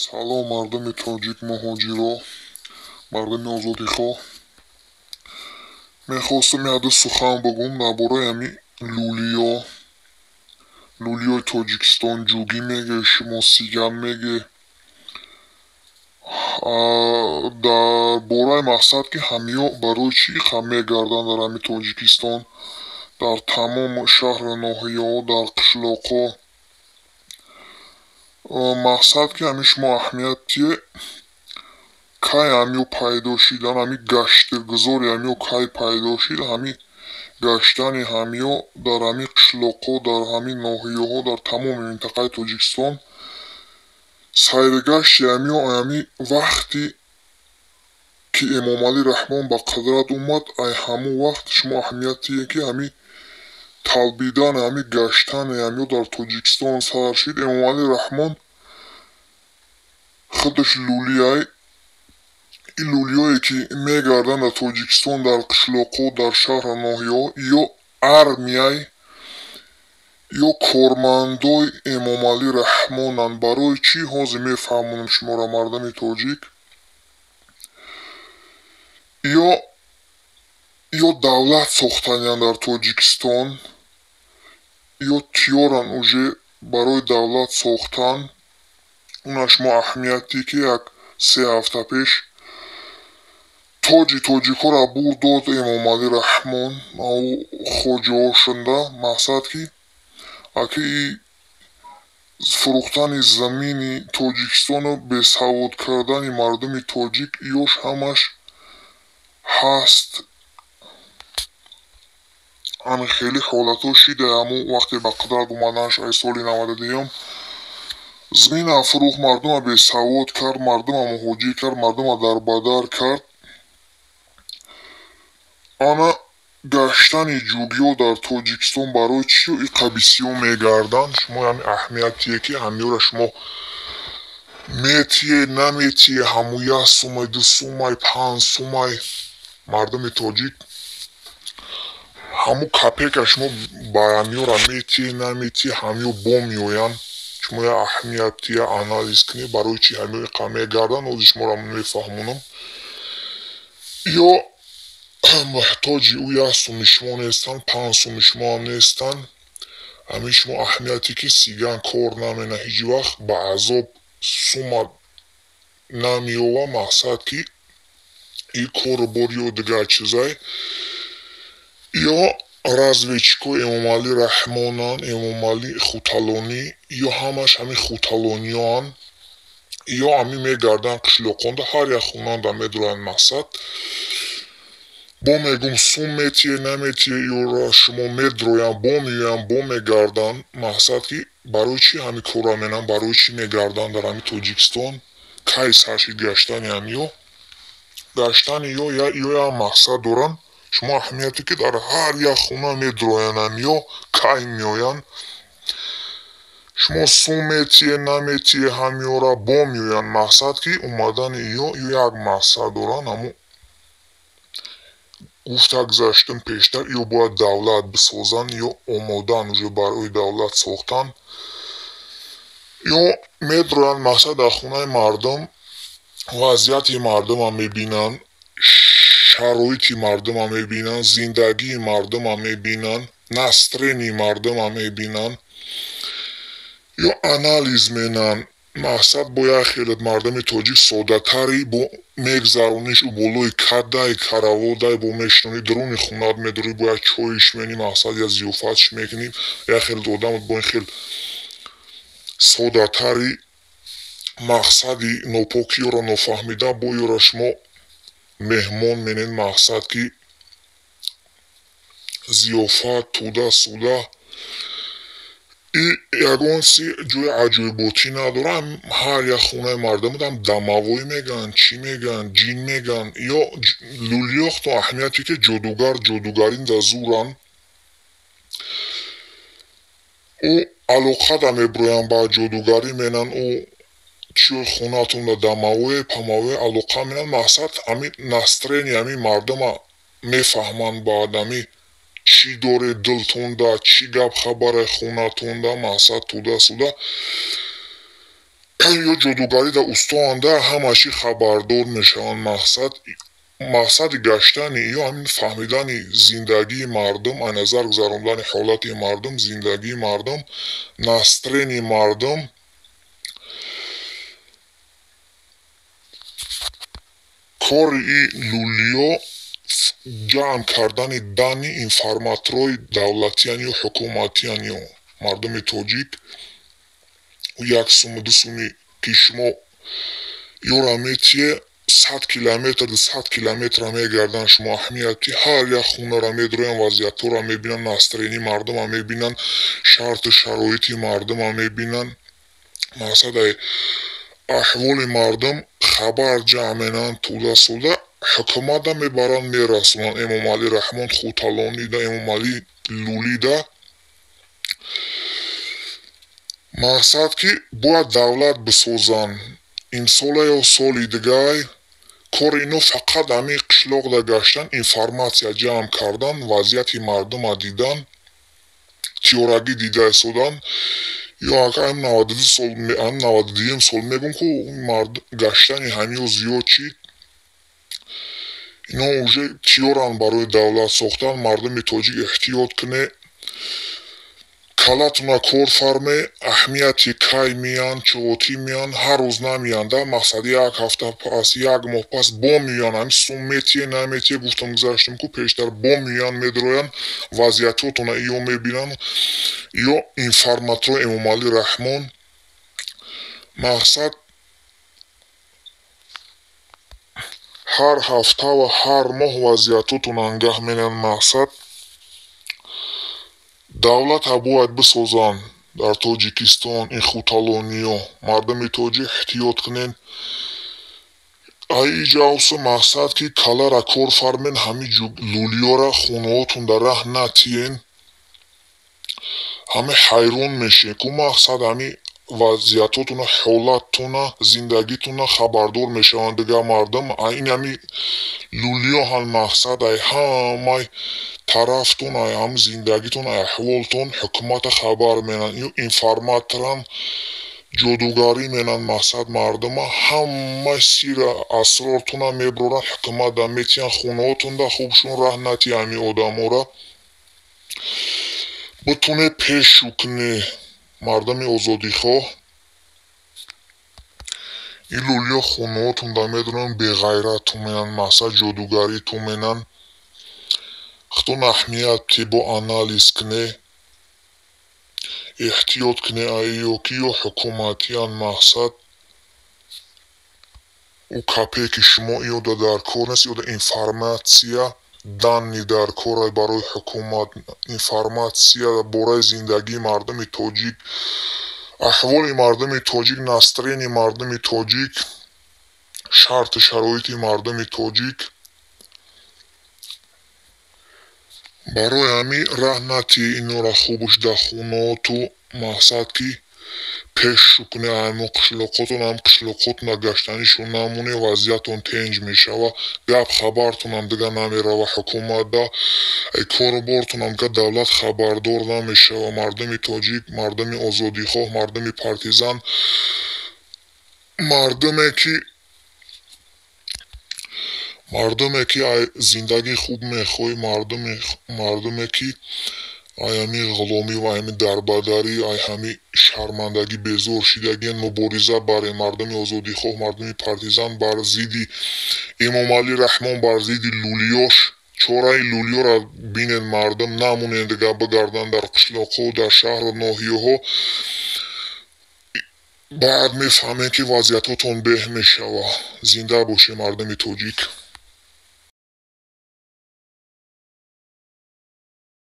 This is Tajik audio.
Салом, мардуми тоҷик, муҳоҷиро, мардуми озодихоҳ. Мехостам якду сухан бигӯм дар бораи ҳамин лӯлиё. Лӯлиёи Тоҷикистон ҷугӣ меге, шумо сиган меге. Дар бораи мақсад ки ҳамиё барои чӣ иқа мегарданд дар ҳамин Тоҷикистон, дар тамоми шаҳру ноҳияҳо, дар қишлоқҳо. Мақсад ки ҳамин шумо аҳамият кай ҳамиё пайдо шидан, ҳамин гаштгузори ҳамиё кай пайдо шид, ҳамин гаштани ҳамиё дар ҳамин қишлоқҳо, дар ҳамин ноҳияҳо, дар тамоми минтақаи Тоҷикистон сайргашти ҳамиё ҳамин вақте ки Эмомалӣ Раҳмон ба қудрат омад, ай ҳамон вақт шумо аҳамият диҳед ки ҳамин талбидан, ҳамин гаштани ҳамиё дар Тоҷикистон сар шид. Эмомалӣ Раҳмон худаш лӯлиай. Ин лӯлиёе ки мегарданд дар Тоҷикистон, дар қишлоқҳо, дар шаҳру ноҳияҳо, ё армияй, ё кормандои Эмомалӣ Раҳмонанд. Барои чӣ ҳозир мефаҳмонам шуморо, мардуми тоҷик? Ё давлат сохтаниянд дар Тоҷикистон, ё тиёранд уже барои давлат сохтан. Уна шумо аҳамият диҳед ки як 3 ҳафта пеш тоҷи тоҷикҳоро бурд дод Эмомалӣ Раҳмон, ӯ хоҷаҳошунда. Мақсад ки аки фурӯхтани замини Тоҷикистону бесавод кардани мардуми тоҷик ёш ҳамаш ҳаст. Ҳамин хеле ҳолатҳо шида ҳамун вақте ба қудрат омаданаш ай соли 92-юм замина фурӯхт, мардума бесавод кард, мардума муҳоҷир кард, мардума дарбадар кард. Ана гаштани ҷугиҳо дар Тоҷикистон барои чӣ иқа бисёр мегарданд? Шумо ҳамин аҳамият диҳед ки ҳамиёро шумо метиҳед, наметиҳед, ҳамун як сумай, 2 сумай, 5 сумай мардуми тоҷик ҳамун капека шумо ба ҳамиёра метиҳед, наметиҳед, ҳамиё бо меоянд. Шумо як аҳамият диҳед, анализ кунед барои чӣ ҳамиё иқа мегарданд. Ҳозир шуморо мефаҳмонам. Ё муҳтоҷи ӯ як суми шумо нестанд, 5 суми шумоам нестанд. Ҳамин шумо аҳамияте ки сиган кор намена, ҳеҷ вақт ба азоб сума намеёва. Мақсад ки ин кору бор ё дигар чизай. Ё разведчикҳои Эмомалӣ Раҳмонанд, Эмомалӣ Хуталонӣ, ё ҳамаш ҳамин хуталониёанд, ё ҳамин мегарданд қишлоқонда, ҳар як хонанда медуранд. Мақсад бо мегӯм сум метиҳе, наметиҳе, ёро шумо медроянд, бо меоянд, бо мегарданд. Мақсад ки барои чӣ ҳамин корро менанд, барои чӣ мегарданд дар ҳамин Тоҷикистон? Кай сар шид гаштани ҳамиё? Гаштани ё як мақсад доранд. Шумо аҳамияте ки дар ҳар як хона медроянд ҳамиё, кай меоянд. Шумо сум метиҳе, наметиҳе, ҳамиёра бо меоянд. Мақсад ки омадани ё як мақсад доранд. Ҳамун гуфта гузаштам пештар, ё бояд давлат бисозанд, ё омодаанд уже барои давлат сохтан. Ё медроянд мақсад дар хонаи мардум, вазъияти мардума мебинанд, шароити мардума мебинанд, зиндагии мардума мебинанд, настроении мардума мебинанд, ё анализ менанд. Мақсад бо як хелат мардуми тоҷик соддатари бо мегзарониш ӯ болои кадай караводай бо мешинонӣ, дуруни хонат медорӣ, бо як чойиш менӣ, мақсад як зиёфатш мекунӣ. Як хелат одамат бо ин хел соддатари мақсади нопокиёро нофаҳмида бо ёро шумо меҳмон менед. Мақсад ки зиёфат туда суда и ягон си ҷои аҷоиботӣ надорам. Ҳар як хонаи мардумам дамавой мегӯянд, чӣ мегӯянд, ҷин мегӯянд. Ё лӯлиёхто аҳамияте ки ҷодугар ҷодугарин да зуранд. Ӯ алоқа да меброянд ба ҷодугарӣ менанд, ӯ чиёи хонатон да дамавое памавое алоқа менанд. Мақсад ҳамин настроени ҳамин мардума мефаҳманд баъд ҳамин чӣ доред дилтонда, чӣ гап хабаре хонатонда. Мақсад туда суда Ё ҷодугарӣ да устоанда ҳамаши хабардор мешаванд. Мақсади гаштани ё ҳамин фаҳмидани зиндагии мардум, аз назар гузарондани ҳолати мардум, зиндагии мардум, настроени мардум. Кори и лулиё ҷамъ кардани данни информаторҳои давлатиян ё ҳукуматиян ё мардуми тоҷик. Як суму ду суми ки шумо ёра метие, 100 километр 200 километра мегарданд. Шумо аҳамияти ҳар як хонара медроянд, вазъиятҳоро мебинанд, настроени мардума мебинанд, шарту шароити мардума мебинанд. Мақсади аҳволи мардум хабар ҷамъ менанд, туда-суда ҳукуматда мебаранд, мерасонанд. Эмомалӣ Раҳмон хуталонида, Эмомалӣ лулида. Мақсад ки бояд давлат бисозанд. Имсола ё соли дигай кори ино фақат ҳамин қишлоқда гаштан, информатсия ҷамъ кардан, вазъияти мардума дидан, тиёрагӣ дида истодан. Ё ам 92 сол, ам 92 сол мегум ку гаштани ҳамиё зиёд шид. Ино уже тиёранд барои давлат сохтан. Мардуми тоҷик эҳтиёт куне, калатуна кор фарме, аҳамияти кай меянд, чиғотӣ меянд, ҳар рӯз намеянд. Мақсади як ҳафта пас, як моҳ пас бо меянд. Ҳамин сум метие, наметие, гуфтам гузаштам ку пештар бо меянд, медроянд, вазъиятҳотона ё мебинанд, ё информаторҳои Эмомалӣ Раҳмон. Мақсад ҳар ҳафта ва ҳар моҳ вазъиятҳотона ангаҳ менанд. Мақсад давлата бояд бисозанд дар Тоҷикистон ин хуталониё. Мардуми тоҷик эҳтиёт кунед. Ай иҷавсу мақсад ки калара кор фармен, ҳамин лулиёра хонаҳотон дар раҳ натиен, ҳами ҳайрон мешед. Ку мақсад ҳами вазъиятотона, ҳолаттона, зиндагитона хабардор мешаванд дигар мардум. Ин ҳами лулиё ҳан мақсад ай ҳамаи тарафтон, ай ҳам зиндагитон, ай аҳволтон ҳукумата хабар менанд. Ё информаторан ҷодугарӣ менанд. Мақсад мардума ҳамаи сира асрортона меброранд, ҳукуматда метиҳанд, хонаҳотонда хубшон раҳ натиҳанд ҳамин одамора. Бутуне пешу куне мардуми озодихоҳ. Ин лулиё хонаҳотонда медонанд, беғайраттон менанд, мақсад ҷодугаритон менанд. Худтон аҳамияте бо анализ куне, эҳтиёт куне ё ки ё ҳукуматиян. Мақсад ӯ капе ки шумо ёда дар кор нест, ёда информатсия данни дар кор барои ҳукумат, информатсия бораи зиндагии мардуми тоҷик, аҳволи мардуми тоҷик, настроени мардуми тоҷик, шарту шароити мардуми тоҷик. Барои ҳамин раҳ натиҳ инора хубш дар хонаҳоту. Мақсад ки пешу куне ҳамон қишлоқотон, ҳам қишлоқотона гаштанишон намоне, вазъиятон тенҷ мешава, гап хабартонам дигар намерава ҳукуматда, корубортонам дигар давлат хабардор намешава. Мардуми тоҷик, мардуми озодихоҳ, мардуми партизан, мардуме ки зиндагии хуб мехоҳӣ, мардуме ки ай ҳамин ғуломӣ ва ҳамин дарбадарӣ, ай ҳамин шармандагӣ безор шидагиен, мубориза барен. Мардуми озодихоҳ, мардуми партизан бар зидди Эмомалӣ Раҳмон, бар зидди лулиёш. Чораи лулиёра бинен мардум, намонен дигар бигарданд дар қишлоқҳо, дар шаҳру ноҳияҳо. Баъд мефаҳмем ки вазъиятҳотон беҳ мешава. Зинда бошед мардуми тоҷик.